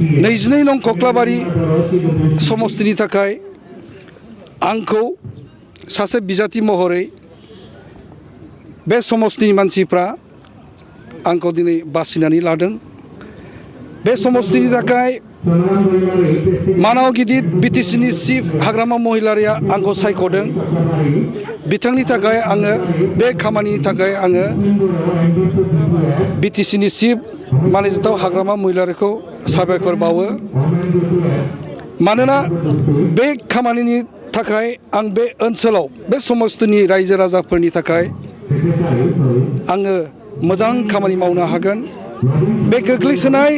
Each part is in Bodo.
22 नं कक्लाबारि समस्तिनि थाखाय आंखौ सासे बिजाथि महरै बे समस्तिनि मानसिफ्रा आंखौ दिनै बासिनानै लादों। बे समस्तिनि थाखाय मानाव गिदिर बिटिसिनि चिफ हाग्रामा महिलारिया आंखौ सायख'दों। बिथांनि थाखाय आङो बे खामानिनि थाखाय आङो बिटिसिनि चिफ मानिजाथाव हाग्रामा महिलारिखौ साबायखर बावो। मानोना बे खामानिनि थाखाय आं बे ओनसोलाव बे समस्तिनि रायजो राजाफोरनि थाखाय आङो मोजां खामानि मावनो हागोन। बे गोग्लैसोनाय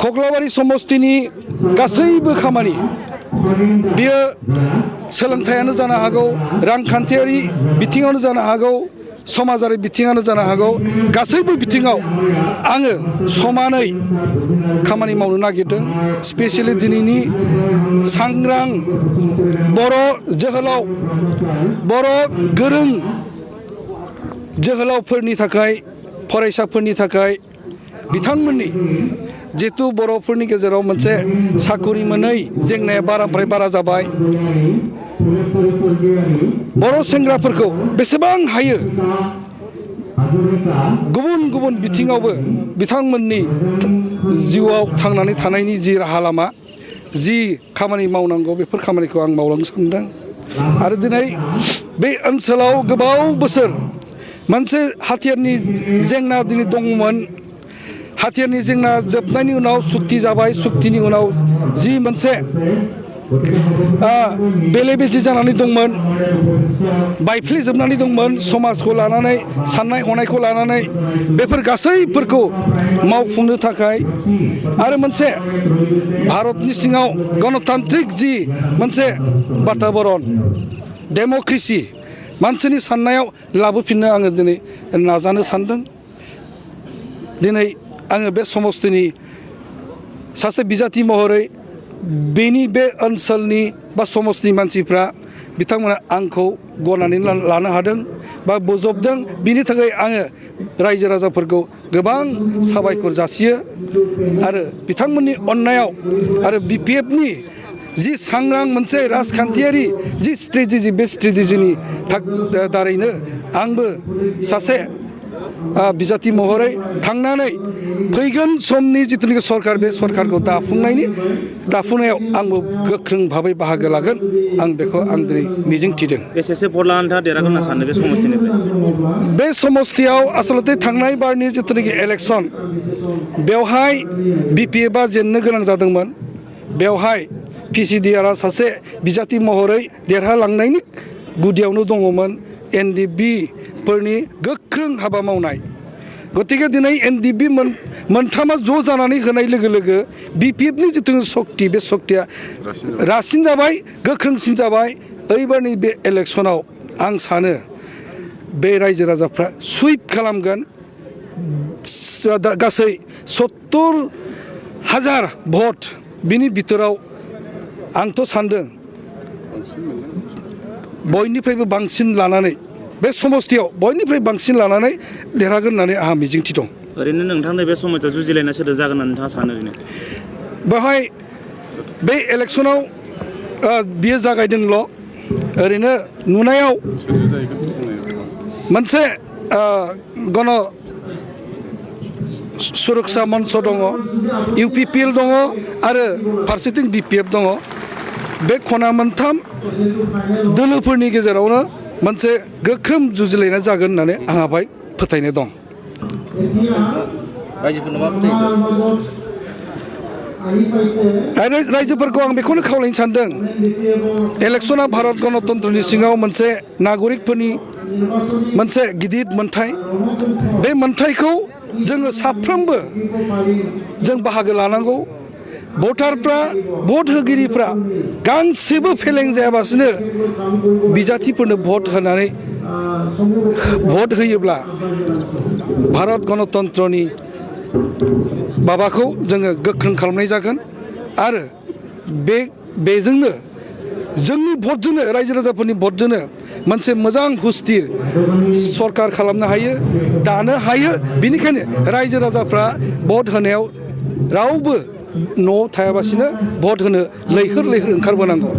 कक्लाबारि समस्तिनि गासैबो खामानि बियो सोलोंथायानो जानो हागौ, रांखान्थियारि बिथिङावनो जानो हागौ, समाजारि बिथिङानो जानो हागौ, गासैबो बिथिङाव आङो समानै खामानि मावनो नागिरदों। स्पेसियेलि दिनैनि सांग्रां बर' जोहोलाव, बर' गोरों जोहोलावफोरनि थाखाय, फरायसाफोरनि थाखाय बिथांमोननि जिहेतु बर'फोरनि गेजेराव मोनसे साकरि मोनै जेंनाया बारानिफ्राय बारा जाबाय। बर' सेंग्राफोरखौ बेसेबां हायो गुबुन गुबुन बिथिङावबो बिथांमोननि जिउआव थांनानै थानायनि जि राहा लामा, जि खामानि मावनांगौ बेफोर खामानिखौ आं मावलांनो सानदों। आरो दिनै बे ओनसोलाव गोबाव बोसोर मोनसे हाथियारनि जेंना दिनै दंमोन। हाथियारनि जेंना जोबनायनि उनाव सुक्ति जाबाय। सुक्तिनि उनाव जि मोनसे बेले बेजे जानानै दंमोन, बायफ्लेजोबनानै दंमोन समाजखौ लानानै, साननाय हनायखौ लानानै, बेफोर गासैफोरखौ मावफुंनो थाखाय आरो मोनसे भारतनि सिङाव गणतान्त्रिक जि मोनसे बाताबरन, डेम'क्रेसि मानसिनि साननायाव लाबोफिननो आङो दिनै नाजानो सानदों। दिनै आङो बे समस्तिनि सासे बिजाथि महरै बेनि बे ओनसोलनि बा समस्तिनि मानसिफ्रा बिथांमोना आंखौ गनायनानै लानो हादों बा बजबदों। बिनि थाखाय आङो रायजो राजाफोरखौ गोबां साबायखर जासियो। आरो बिथांमोननि अननायाव आरो BPFनि जि सांग्रां मोनसे राजखान्थियारि जि स्ट्रेटेजि, बे स्ट्रेटेजिनि दारैनो आंबो सासे बिजाथि महरै थांनानै फैगोन समनि जिथुनिखि सरकार, बे सरकारखौ दाफुंनायाव आंबो गोख्रों भाबै बाहागो लागोन। आं बेखौ दिनै मिजिंथिदों। बेसेसो भट लानानै नोंथाङा देरहागोन होनना सानो बे समस्तिनिफ्राय? बे समस्तियाव आसलते थांनाय बारनि जिथुनिखि इलेक्सन, बेवहाय BPFआ जेननो गोनां जादोंमोन। बेवहाय PCDRआ सासे बिजाथि महरै देरहालांनायनि गुदियावनो दङमोन NDP फोरनि गोख्रों हाबा मावनाय। गतिके दिनै NDP मोनथामा ज' जानानै होनाय लोगो लोगो BPFनि जिथु सक्ति, बे सक्तिया रासिन जाबाय, गोख्रोंसिन जाबाय। ओइबारनि बे इलेक्सनाव आं सानो बे रायजो राजाफ्रा सुइप खालामगोन। गासै 70,000 भट बिनि बिथोराव आंथ' सान्दों बयनिफ्रायबो बांसिन लानानै, बे समस्तियाव बयनिफ्राय बांसिन लानानै देरहागोन होननानै आंहा मिजिंथि दं। ओरैनो नोंथांनि बे समस्या जुजिलायनाय सोदोब जागोन होननानै नोंथाङा सानो? ओरैनो बेवहाय बे इलेक्सनाव बियो जागायदोंल'। ओरैनो नुनायाव मोनसे गण सुरक्षा मन्च दङ, UPPL दङ आरो फारसेथिं BPF दङ। बे खना मोनथाम दोलोफोरनि गेजेरावनो मोनसे गोख्रों जुजिलायनाय जागोन होननानै आंहा बाय फोथायनाय दं। रायजोफोरनो मा फोथायो? आरो रायजोफोरखौ आं बेखौनो खावलायनो सानदों, इलेक्सना भारत गणतन्त्रनि सिङाव मोनसे नागरिकफोरनि मोनसे गिदिर मोनथाय। बे मोनथायखौ जोङो साफ्रोमबो जों बाहागो लानांगौ। भटारफ्रा, भट होगिरिफ्रा गांसेबो फेलें जायाबासिनो बिजाथिफोरनो भट होनानै भट होयोब्ला भारत गणतन्त्रनि माबाखौ जोङो गोख्रों खालामनाय जागोन। आरो बेजोंनो जोंनि भटजोंनो, रायजो राजाफोरनि भटजोंनो मोनसे मोजां हुस्थिर सरकार खालामनो हायो, दानो हायो। बेनिखायनो रायजो राजाफ्रा भट होनायाव रावबो न'आव थायाबासिनो भट होनो लैहोर लैहोर ओंखारबोनांगौ।